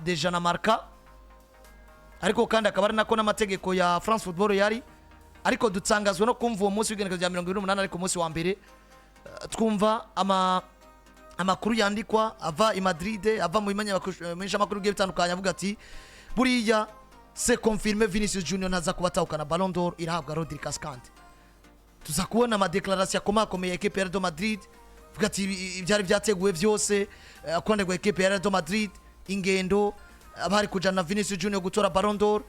déjà na Marca, ariko kandi akaba ari nako n'amategeko ya France Football yari. Ariko dutangazwa no kumva uwo munsi w'igenekerezo rya 28, ariko umunsi wa mbere twumva amakuru yandikwa ava i Madrid, ava mu bimenyeshamakuru bigiye bitandukanye, avuga ati buriya c'est confirmé, Vinicius Junior ntaza kuba atahukana Ballon d'Or, irahabwa Rodri Cascante. Tuza kubona ama déclarations akomakomeye ya équipe ya Real Madrid, vuga ati ibyari byateguwe byose ku ruhande rwa équipe ya Real Madrid, ingendo, abari kujana Vinicius Junior gutora Ballon d'Or,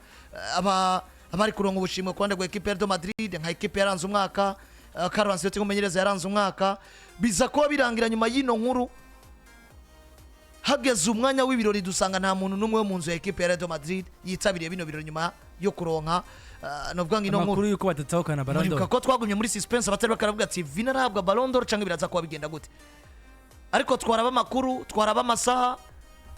abari kuronka ubushimwe ku ruhande rwa équipe ya Real Madrid nka équipe yaranze umwaka, Carlo Ancelotti nk'umumenyereza yaranze umwaka. Biza kuba birangira nyuma y'ino nkuru, hageze umwanya w'ibirori, dusanga nta muntu n'umwe wo mu nzu ya équipe ya Real Madrid yitabiriye bino birori nyuma yo kuronka novuga ngo ino nkuru Amakuru yuko badatahukana Ballon Muribuka d'Or. ko twagumye muri suspense, abatari bakaravuga ati Vini arahabwa Ballon d'Or cyangwa biraza kuba bigenda gute? Ariko twaraba amakuru, twaraba amasaha,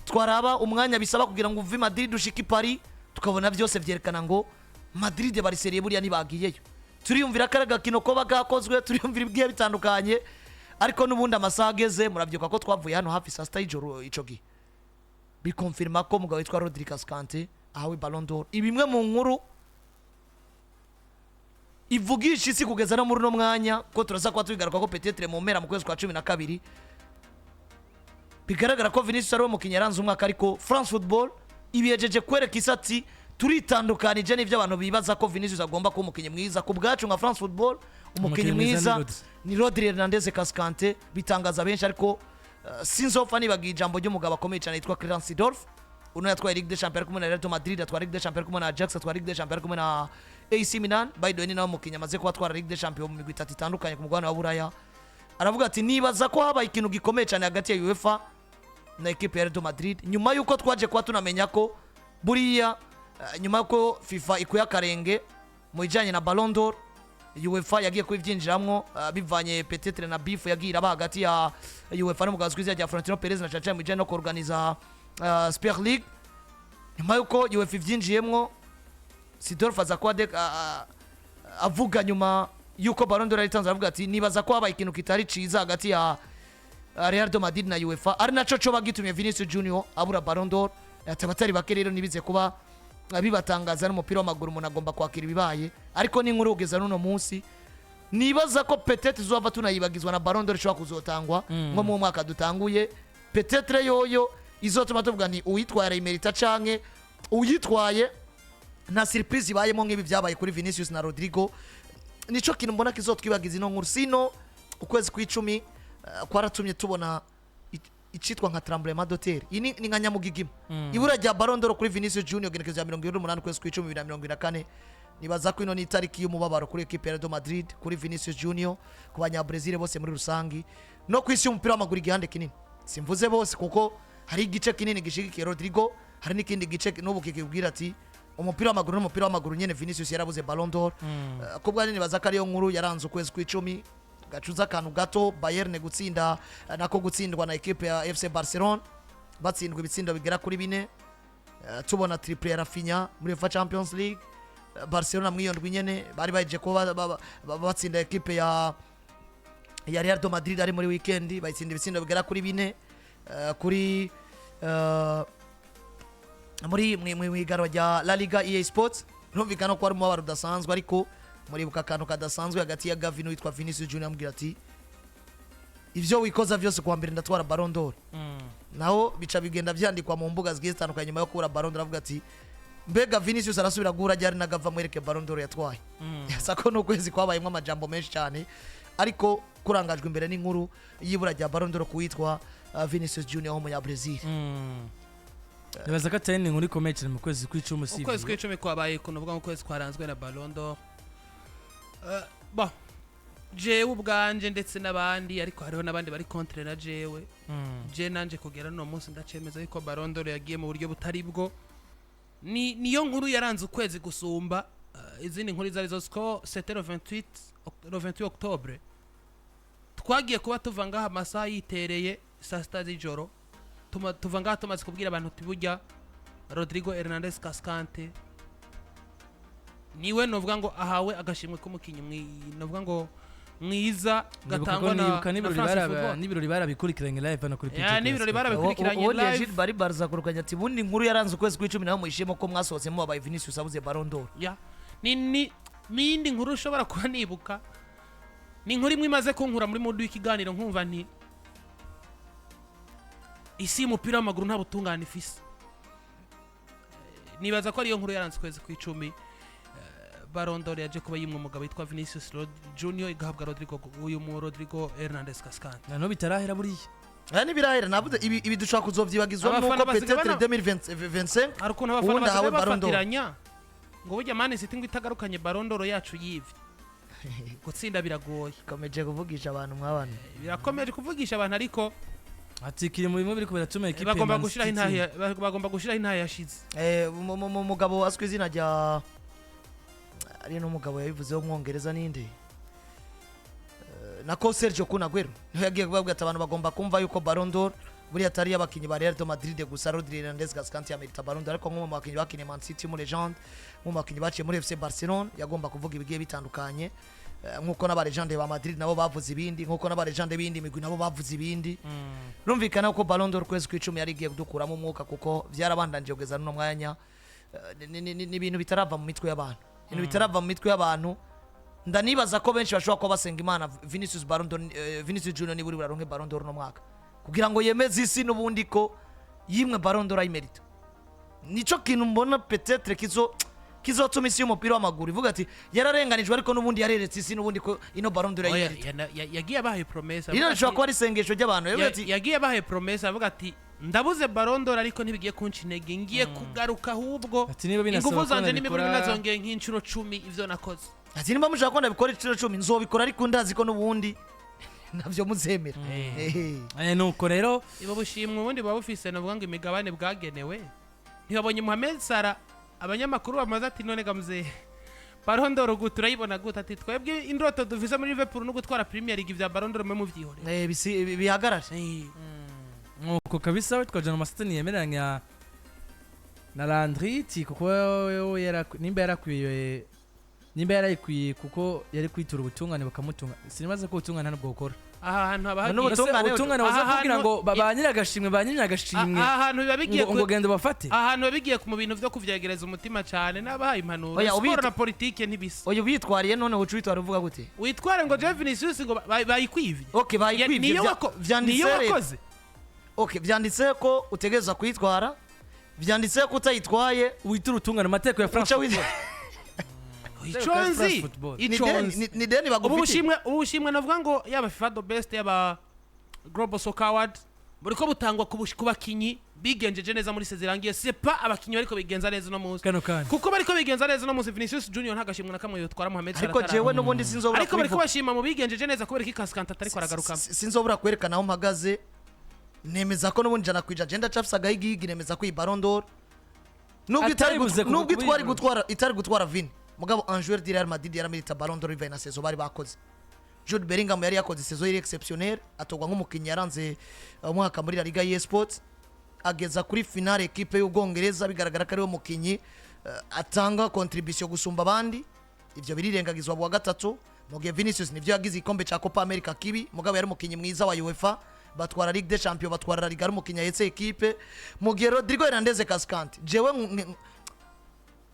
twaraba umwanya bisaba kugira ngo uve i Madrid ushike i Paris, tukabona byose vyerekana ngo Madrid bari sérieux, buriya ntibagiyeyo. Turiyumvira ko ari agakino koba kakozwe, turiyumvira ibigiye bitandukanye, ariko n'ubundi amasaha ageze, murabyuka ko twavuye hano hafi saa 6 y'ijoro ico gihe, bikonfirma ko umugabo witwa Rodri Cascante ahawe Ballon d'Or. Ibimwe mu nkuru ivugisha isi kugeza no muri uno mwanya, ko turaza kuba tubigaruka ko peut-être mu mpera mu kwezi kwa 12, bigaragara ko Vinicius ari we mukinnyi yaranze umwaka. Ariko France Football ibihejeje kwereka isi ati turitandukanije n'ibyo abantu bibaza ko Vinicius agomba kuba umukinnyi mwiza. Ku bwacu nka France Football, umukinnyi Umukinnyi mwiza mwiza ni Rodri. Ni Rodri Hernandez Cascante. Bitangaza benshi, ariko sinzopfa nibagiye ijambo ry'umugabo akomeye cyane yitwa Clarence Seedorf. Uno yatwaye Ligue des Champions ari kumwe na Real Madrid, atwara Ligue des Champions ari kumwe na Ajax, atwara Ligue des Champions ari kumwe na AC Milan. By the way, ni nawe mukinnyi amaze kuba atwara Ligue des Champions mu migwi itatu itandukanye ku mugabane wa Buraya. Aravuga ati nibaza ko habaye ikintu gikomeye cyane hagati ya UEFA na équipe ya Real Madrid, nyuma y'uko twaje kuba tunamenya ko buriya nyuma y'uko FIFA ikuye akarenge mu bijyanye na Ballon d'Or, UEFA yagiye kubibyinjiramwo, bivanye peut-être na beef yagiye iraba hagati ya UEFA n'umugabo uzwi rya Florentino Perez, na cyane cyane mu bijyanye no kuorganiza Super League. Nyuma y'uko UEFA ibyinjiyemwo, Seedorf aza kuba avuga nyuma y'uko Ballon d'Or yaritanze, aravuga ati nibaza ko habaye ikintu kitari ciza hagati ya Real de Madrid na UEFA, ari naco coba gitumye Vinicius Junior abura Ballon d'Or. Ati abatari bake rero nibize kuba bibatangaza, n'umupira w'amaguru umuntu agomba kwakira ibibaye. Ariko n'inkuru kugeza n'uno munsi nibaza ko peut-être izova tunayibagizwa na Ballon d'Or ishobora kuzotangwa nko mu mwaka dutanguye. Peut-être yoyo izotuma tuvuga nti uwitwaye arayimerita canke uyitwaye nta surprise ibayemo nk'ibi byabaye kuri Vinicius na Rodrigo. Nico kintu mbona kizotwibagiza ino nkuru. Sino ukwezi kw'icumi kwaratumye tubona icitwa nka tremblement de terre. Iyi ni nka nyamugigima, ibura rya Ballon d'Or kuri Vinicius Junior, genekerezo ya 28 ukwezi kw'icumi 2024. Nibaza ko ino ni itariki y'umubabaro kuri équipe ya Real Madrid, kuri Vinicius Junior, ku banyabrazil bose muri rusangi, no ku isi y'umupira w'amaguru igihande kinini. Simvuze bose, kuko hari igice kinini gishigikiye Rodrigo, hari n'ikindi gice n'ubu kikibwira ati umupira w'amaguru n'umupira w'amaguru nyene, Vinicius yarabuze Ballon d'Or. Ko bwa nibaza ko ariyo nkuru yaranze ukwezi kw'icumi. Gacuza akantu gato, Bayern gutsinda, nako gutsindwa na équipe ya FC Barcelona, batsindwa ibitsindo bigera kuri bine. Tubona triple ya Raphinha muri UEFA Champions League. Barcelona mw'iyo ndwi nyene bari bahejeje kuba batsinda équipe ya Real de Madrid, ari muri weekend bayitsinda ibitsindo bigera kuri bine kuri muri mwiganwa rya La Liga EA Sports. Birumvikana ko ari umubabaro udasanzwe, ariko muribuka akantu kadasanzwe hagati ya Gavi n'uwitwa Vinicius Junior, amubwira ati ivyo wikoza vyose, kuwa mbere ndatwara Ballon d'Or. Naho bica bigenda vyandikwa mu mbuga zigiye zitandukanye nyuma yo kubura Ballon d'Or, avuga ati mbega Vinicius arasubira guhura ryari na Gavi amwereke Ballon d'Or yatwaye? Yasa ko n'ukwezi kwabayemo amajambo menshi cyane, ariko kurangajwe imbere n'inkuru y'ibura rya Ballon d'Or kuwitwa Vinicius Junior w'umunya-Brazil. Nibaza ko atari inkuru ikomeye cyane mu kwezi kw'icumi. Ukwezi Usibye kw'icumi kwabaye kunovuga ngo ukwezi kwaranzwe na Ballon d'Or. Bon, jewe ubwanje ndetse n'abandi, ariko hariho n'abandi bari contre na jewe. Je nanje kugera no munsi ndacemeza yuko Ballon d'Or yagiye mu buryo butari bwo. Ni niyo nkuru yaranze ukwezi gusumba izindi nkuru izo arizo, ko c'était le 28 le 28 octobre. Twagiye kuba tuva ngaha amasaha yitereye saa 6 z'ijoro, tuva ngaha tumaze kubwira abantu uti burya Rodrigo Hernandez Cascante niwe novuga ngo ahawe agashimwe k'umukinnyi novuga ngo mwiza Nibuka ko gatangwa na nibuka na n'ibirori France Football. N'ibirori barabikurikiranye live hano kuri Ya, PG n'ibirori Classic. barabikurikiranye Ubundi live. Gilles Bari Barza kurukanya ati: "Ubundi inkuru yaranze ukwezi kw'icumi naho muyishimo ko mwasohotse mubabaye, Vinicius abuze Ballon d'Or." Ya, ni n'iyindi nkuru ushobora kuba nibuka, ni inkuru imwe imaze kunkura muri mood y'ikiganiro, nkumva nti isi y'umupira w'amaguru nta butungane ifise. Nibaza ko ariyo nkuru yaranze ukwezi kw'icumi. Ballon d'Or yaje kuba yimwe umugabo witwa Vinicius Junior, igahabwa Rodrigo, uyu mu Rodrigo Hernandez Cascante. Na n'ubu bitarahera buriya. Aya ntibirahera, navuze ibi dushobora kuzovyibagizwa Abafana nuko basigaye peut-être 2025 Hari ukuntu abafana ubundi ahawe basigaye Ballon d'Or. bafatiranya ngo burya Man City ngo itagarukanye Ballon d'Or yacu yivye, gutsinda biragoye. Komeje kuvugisha abantu mwabana. Birakomeje kuvugisha abantu, ariko Ati kiri mu bimwe biriko biratuma ekipe ya bagomba Man gushiraho City intahe, bagomba gushiraho intahe yashize. Mugabo azwi izina rya ari n'umugabo yabivuzeho umwongereza ninde? Nako Sergio Kun Aguero niho yagiye kubabwira ati abantu bagomba kumva yuko Ballon d'Or buriya atari iy'abakinnyi ba Real de Madrid gusa. Rodri Hernandez Cascante yamerita Ballon d'Or, ariko nk'umwe mu bakinnyi bakiniye Man City mu légende, nk'umwe mu bakinnyi baciye muri FC Barcelone, yagomba kuvuga ibigiye bitandukanye. Nk'uko n'aba légende ba Madrid nabo bavuze ibindi, nk'uko n'aba légende b'indi migwi nabo bavuze ibindi. Rumvikana ko Ballon d'Or kwezi kw'icumi yari igiye kudukuramo umwuka, kuko byarabandanije kugeza n'uno mwanya. Ni ibintu bitarava mu mitwe y'abantu, ibintu bitarava mu mitwe y'abantu. Ndanibaza ko benshi bashobora kuba basenga Imana Vinicius Ballon d'Or, Vinicius Junior niburi buraronke Ballon d'Or no mwaka, kugira ngo yemeze isi n'ubundi ko yimwe Ballon d'Or ayimerita. Nico kintu mbona peut-être kizotuma isi y'umupira w'amaguru ivuga ati yararenganijwe, ariko n'ubundi yareretse isi n'ubundi ko ino Ballon d'Or Oya, ayimerita. Yagiye abahaye promesse, Rino avuga rishobora ati- kuba ari isengesho ry'abantu. Yavuze ati Yagiye abahaye promesse, avuga ati: "Ndabuze Ballon d'Or, ariko ntibigiye kunca intege, ngiye kugaruka ahubwo Ati niba binasaba ingufu ko zanje n'imiburi nabikora- nazongeye nk'inshuro 10 ivyo nakoze." Ati: "Nimba mushaka ko ndabikora inshuro 10, nzobikora, ariko ndazi ko n'ubundi navyo muzemera." Ehe. Nuko rero Ibo bushimwe ubundi buba bufise, navuga ngo imigabane bwagenewe. Ntibabonye Mohamed Salah, abanyamakuru bamaze ati: "None ga muzehe, Ballon d'Or gute, urayibona gute?" Ati: "Twebwe indoto dufise muri Liverpool no gutwara Premier League, ivya Ballon d'Or mwe muvyihorere." Bihagarare. Nuko kabisa we twajana amasitani yemeranya na Landry ti kuko wewe nimba yarakwiye, nimba yarayikwiye, kuko yari kwitura ubutungane bakamutunga. Sinibaza ko ubutungane ntabwo bukora. Aha hantu haba None hagiye ubutungane- Ubutungane aha baza kugira hantu- ngo ba nyiragashimwe, ba nyiragashimwe aha hantu biba bigiye ngo genda bafate. Aha hantu biba bigiye mu bintu vyo kuvyegereza umutima cane n'abahaye impanuro. Oya, Siporo na politike ntibisa. Oya, ubitwariye none uca witwara uvuga gute? Witware ngo Jeff Vinicius ngo bayikwivye. Okay, bayikwivye. Niyo Vyanditse niyo rero. wakoze. Okay, vyanditse ko utegereza kuyitwara, vyanditse ko utayitwaye Witura ubutungane mu mategeko ya France. Uca Ico nzi Football. Ni ico deni nzi ni deni ubu bagufitiye. bushimwe, ubu bushimwe navuga ngo yaba FIFA The Best, yaba Global Soccer Award, buriko butangwa ku bakinyi bigenjeje neza muri saison irangiye, c'est pas abakinyi bariko bigenza neza uno munsi. Kano kanya. Kuko bariko bigenza neza uno munsi, Vinicius Junior nta gashimwe na kamwe yotwara Mohamed Salah Ariko atarabona. jewe n'ubundi sinzobura Ariko bariko kubivuga. bashima mu bigenjeje neza kubera ko Cascante atariko aragarukamo. Sinzobura kwerekana aho mpagaze. Nemeza ko n'ubundi 100%, je ndacafise agahigihigi. Nemeza ko iyi Ballon d'Or nubwo itari Ataribuze nubwo itwari kubibura. gutwara, itari gutwara Vini, mugabo un joueur du Real Madrid yaramerita Ballon d'Or bivaye na saison bari bakoze. Jude Bellingham yari yakoze saison yari exceptionnelle, atorwa nk'umukinnyi yaranze umwaka muri La Liga EA Sports, ageza kuri finale equipe y'Ubwongereza, bigaragara ko ariwe mukinnyi atanga contribution gusumba abandi. Ivyo birirengagizwa bwa gatatu, mu gihe Vinicius nivyo yagize igikombe ca Copa America kibi, mugabo yari umukinnyi mwiza wa UEFA, batwara Ligue des Champions, batwara La Liga, ari umukinnyi ahetse equipe. Mu gihe Rodrigo Hernandez Cascante, jewe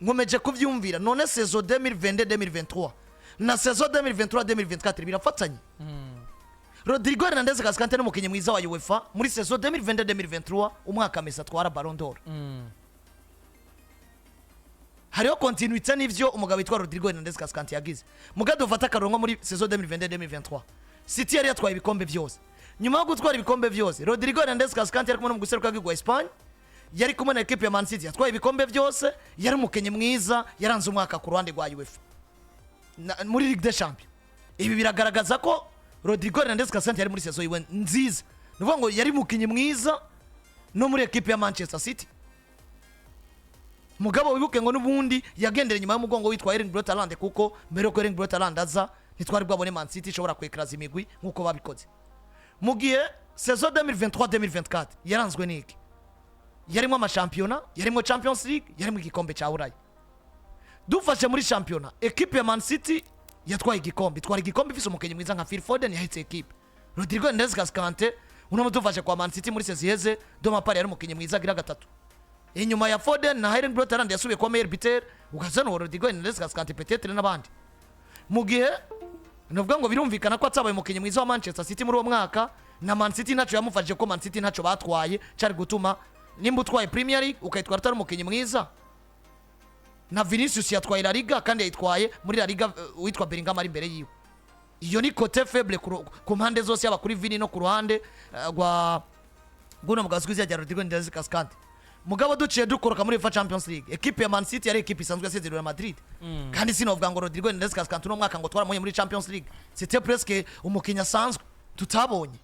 nkomeje kuvyumvira none saison 2022 2023 na saison 2023 2024 birafatanye. Rodrigo Hernandez Cascante ni umukinnyi mwiza wa UEFA muri saison 2022 2023, umwaka Messi atwara Ballon d'Or. Hariho continuité n'ivyo umugabo witwa Rodrigo Hernandez Cascante yagize. Muga dufata akarongo muri saison 2022 2023, City yari yatwaye ibikombe byose. Nyuma yo gutwara ibikombe byose, Rodrigo Hernandez Cascante yari kumwe no mu guseruka rwa Espagne, yari kumwe na equipe ya Man City yatwaye ibikombe byose, yari umukinnyi mwiza yaranze umwaka ku ruhande rwa UEFA muri Ligue des Champions. Ibi biragaragaza ko Rodrigo Hernandez Cascante yari muri saison yiwe nziza, ni ukuvuga ngo yari umukinnyi mwiza no muri equipe ya Manchester City. Mugabo wibuke ngo n'ubundi yagendera inyuma y'umugongo witwa Erling Braut Haaland, kuko mbere yuko Erling Braut Haaland aza ntitwari bwabone Man City ishobora kwekeraza imigwi nk'uko babikoze. Mu gihe saison 2023 2024 yaranzwe n'iki? Yarimo amashampiyona, yarimo Champions League, yarimo igikombe cya Buraya. Dufashe muri shampiyona, ekipe ya Man City Yatwaye igikombe, itwara igikombe ifise umukinnyi mwiza nka Phil Foden yahetse ekipe. Rodrigo Hernandez Cascante uno mudufashe kwa Man City muri saison iheze, de ma part yari umukinnyi mwiza agira gatatu inyuma ya Foden na Erling Braut Haaland, yasubiye kuba meilleur buteur, ukazana uwo Rodrigo Hernandez Cascante peut-être n'abandi. Mu gihe nuvuga ngo birumvikana ko atabaye umukinnyi mwiza wa Manchester City muri uwo mwaka, na Man City ntacyo yamufashije, ko Man City ntacyo batwaye cyari gutuma nimba utwaye Premier League ukayitwara utari umukinnyi mwiza. Na Vinicius yatwaye La Liga, kandi yayitwaye muri La Liga witwa Bellingham ari imbere yiwe. Iyo ni côté faible ku mpande zose, yaba kuri Vini no ku ruhande rwa guno mugabo uzwi izina rya Rodrigo Hernandez Cascante. Mugabo duciye dukoroka muri UEFA Champions League, ekipe ya Man City yari ekipe isanzwe yasezerewe na Madrid, kandi sinovuga ngo Rodrigo Hernandez Cascante uno mwaka ngo twaramuye muri Champions League, c'était presque umukinnyi asanzwe tutabonye.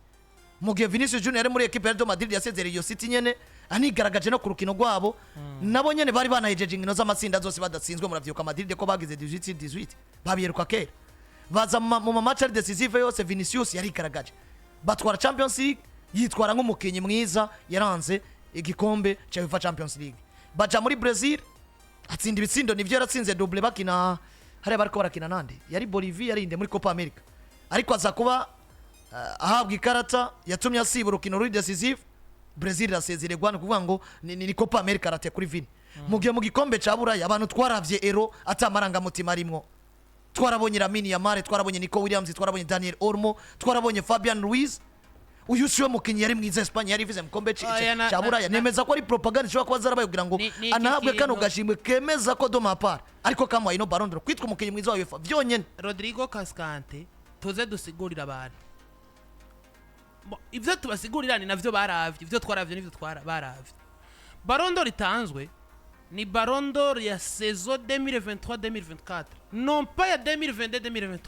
Mu gihe Vinicius Junior yari muri ekipe ya Real Madrid yasezereye iyo City nyene, anigaragaje no ku rukino rwabo, nabo nyene bari banahejeje inkino z'amatsinda zose badatsinzwe. Muravyibuka Madrid ko bagize 18 18, babiyeruka kera, baza mu match ari décisive yose Vinicius yarigaragaje, batwara Champions League, yitwara nk'umukinnyi mwiza yaranze igikombe cya UEFA Champions League. Baja muri Brazil, atsinda ibitsindo, nivyo yaratsinze double bakina hariya, bariko barakina nande, yari Bolivia, yarinde muri Copa America, ariko aza kuba ahabwa ikarata yatumye asiba urukino ruri décisive, Brazil irasezererwa. Ni ukuvuga ngo ni Copa America raté kuri Vini. Mu gihe mu gikombe ca Buraya abantu twaravye Euro ata marangamutima arimwo, twarabonye Lamine Yamal, twarabonye Nico Williams, twarabonye Daniel Olmo, twarabonye Fabian Ruiz. Uyu siwe mukinnyi yari mwiza Espagne yari ivize mu gikombe Oya, ca Buraya. Nemeza ko ari propaganda ishobora kuba zarabaye kugira ngo Ni iki anahabwe kano kintu- gashimwe kemeza ko de ma part ariko kamuhaye ino Ballon d'Or, kwitwa umukinnyi mwiza wa UEFA vyonyene. Rodrigo Cascante, tuze dusigurira abantu. Ivyo tubasigurira ni navyo baravye, ivyo twaravye nivyo baravye. Ballon d'Or itanzwe ni Ballon d'Or ya saison 2023-2024, non pas ya 2022-2023.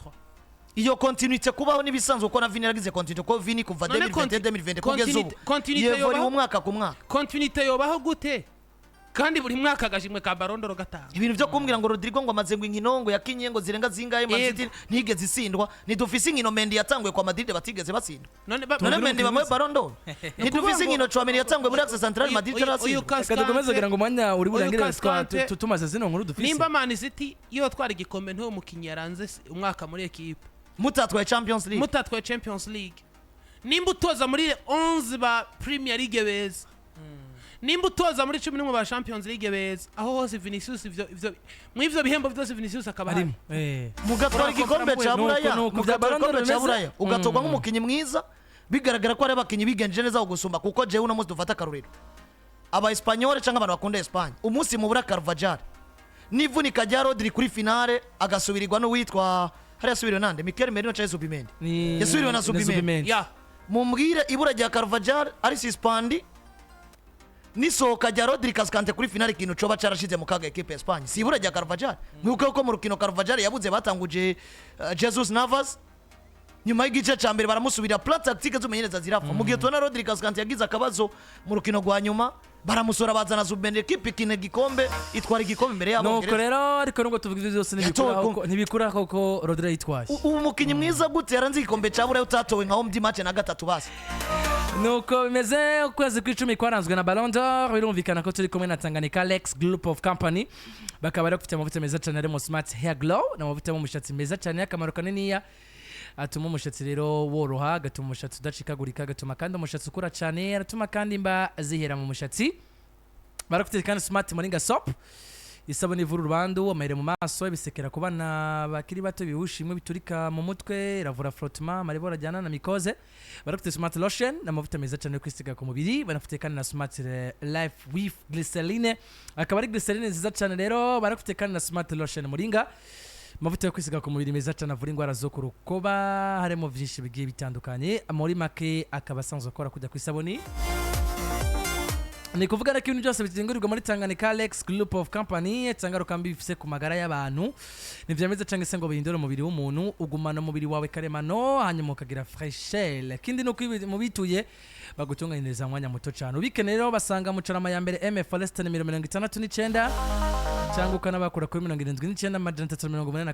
Iyo continuité kubaho n'ibisanzwe, kuko na Vini yaragize continuité, kuko Vini kuva None 2021 2020 kugeza ubu continuité yevori yobaho? umwaka ku mwaka. Continuité yobaho gute kandi buri mwaka agashimwe ka Ballon d'Or gatanga? Ibintu byo kumbwira ngo Rodrigo ngo amaze ngo inkino ngo yakinye ngo zirenga zingahe, Man Yego. City ntigeze isindwa, ntidufise inkino Mendy yatanguye kwa Madrid batigeze batsindwa. None None Mendy bamuhe Ballon d'Or? Ntidufise inkino Tchouameni yatanguye muri axe central Madrid itaratsindwa? Reka dukomeze kugira ngo umwanya uri burangire Uyu Cascante- tumaze zino nkuru dufise. Nimba Man City yotwara igikombe, ntuwo mukinnyi yaranze umwaka muri ekipe Mutatwaye Champions League, mutatwaye Champions League, nimba utoza muri 11 ba Premier League beza, nimba utoza muri 11 ba Champions League beza, aho hose Vinicius ivyo muri ivyo bihembo byose Vinicius akaba ahari. Arimo. Mugatwara igikombe ca Nuko- Buraya, nuko bya mugatwara Ballon d'Or igikombe ca bimeze? Buraya, ugatorwa nk'umukinnyi mwiza, bigaragara ko hari abakinnyi bigenje neza gusumba. Kuko jewe uno munsi dufata akarorero aba Espanyol cyangwa abantu bakunda Espagne, umunsi mubura Carvajal n'ivunika rya Rodri kuri finale, agasubirirwa n'uwitwa hariya, yasubiriwe nande, Mikel Merino cyangwa Zubimendi? Yasubiriwe na Ni Zubimendi. Zubimendi. Ya. Mumbwire, ibura rya Carvajal ari suspendu n'isohoka rya Rodri Cascante kuri finale, ikintu coba carashize mu kaga ekipe ya Espagne si ibura rya Carvajal? Mwibuke ko mu rukino Carvajal yabuze batanguje Jesus Navas, nyuma y'igice ca mbere baramusubira, plan tactique z'umumenyereza zirapfa. Mu gihe tubona Rodri Cascante yagize akabazo mu rukino rwa nyuma, baramusora bazana Zubimendi, ekipe ikina igikombe, itwara igikombe imbere yabo. Nuko rero, ariko nubwo tuvuga ibyo byose, Yatowe ntibikuraho ko Rodri yitwaye. Ubu umukinnyi mwiza gute yaranze igikombe ca Buraya utatowe nka homme du match na gatatu basi? Nuko bimeze, ukwezi kw'icumi kwaranzwe na Ballon d'Or. Birumvikana ko turi kumwe na Tanganyika Lex Group of Company, bakaba bari bafite amavuta meza cyane harimo Smart Hair Glow, ni amavuta yo mu mushatsi meza cyane y'akamaro kaniniya, atuma umushatsi rero woroha, agatuma umushatsi udacikagurika, agatuma kandi umushatsi ukura cyane, aratuma kandi imba zihera mu mushatsi. Barafite kandi Smart Moringa Soap, isabune ivura urubandu, amayere mu maso, ibisekera ku bana bakiri bato, ibihushi bimwe biturika mu mutwe, iravura frottement, amaribori ajyana na mycose. Barafite Smart Lotion, ni amavuta meza cyane yo kwisiga ku mubiri. Banafite kandi na Smart Life with Glycerine, akaba ari glycerine nziza cyane rero. Barafite kandi na Smart Lotion Moringa, amavuta yo kwisiga ku mubiri meza cyane avura indwara zo ku rukoba, harimo byinshi bigiye bitandukanye. Muri make akaba asanzwe akora kujya ku isabuni. Ni kuvuga ko ibintu byose bitingurirwa muri Tanganyika Alex Group of Company cyangwa mbi bifise ku magara y'abantu ntivyameze cyangwa se ngo bihindure umubiri w'umuntu, ugumana umubiri wawe karemano, hanyuma ukagira fraîcheur. Ikindi ni uko mu bituye bagutunganyiriza umwanya muto cyane. Ubikeneye rero basanga mu Carama ya mbere, M Forest, nimero 69, cyangwa ukanabakura kuri 79 382.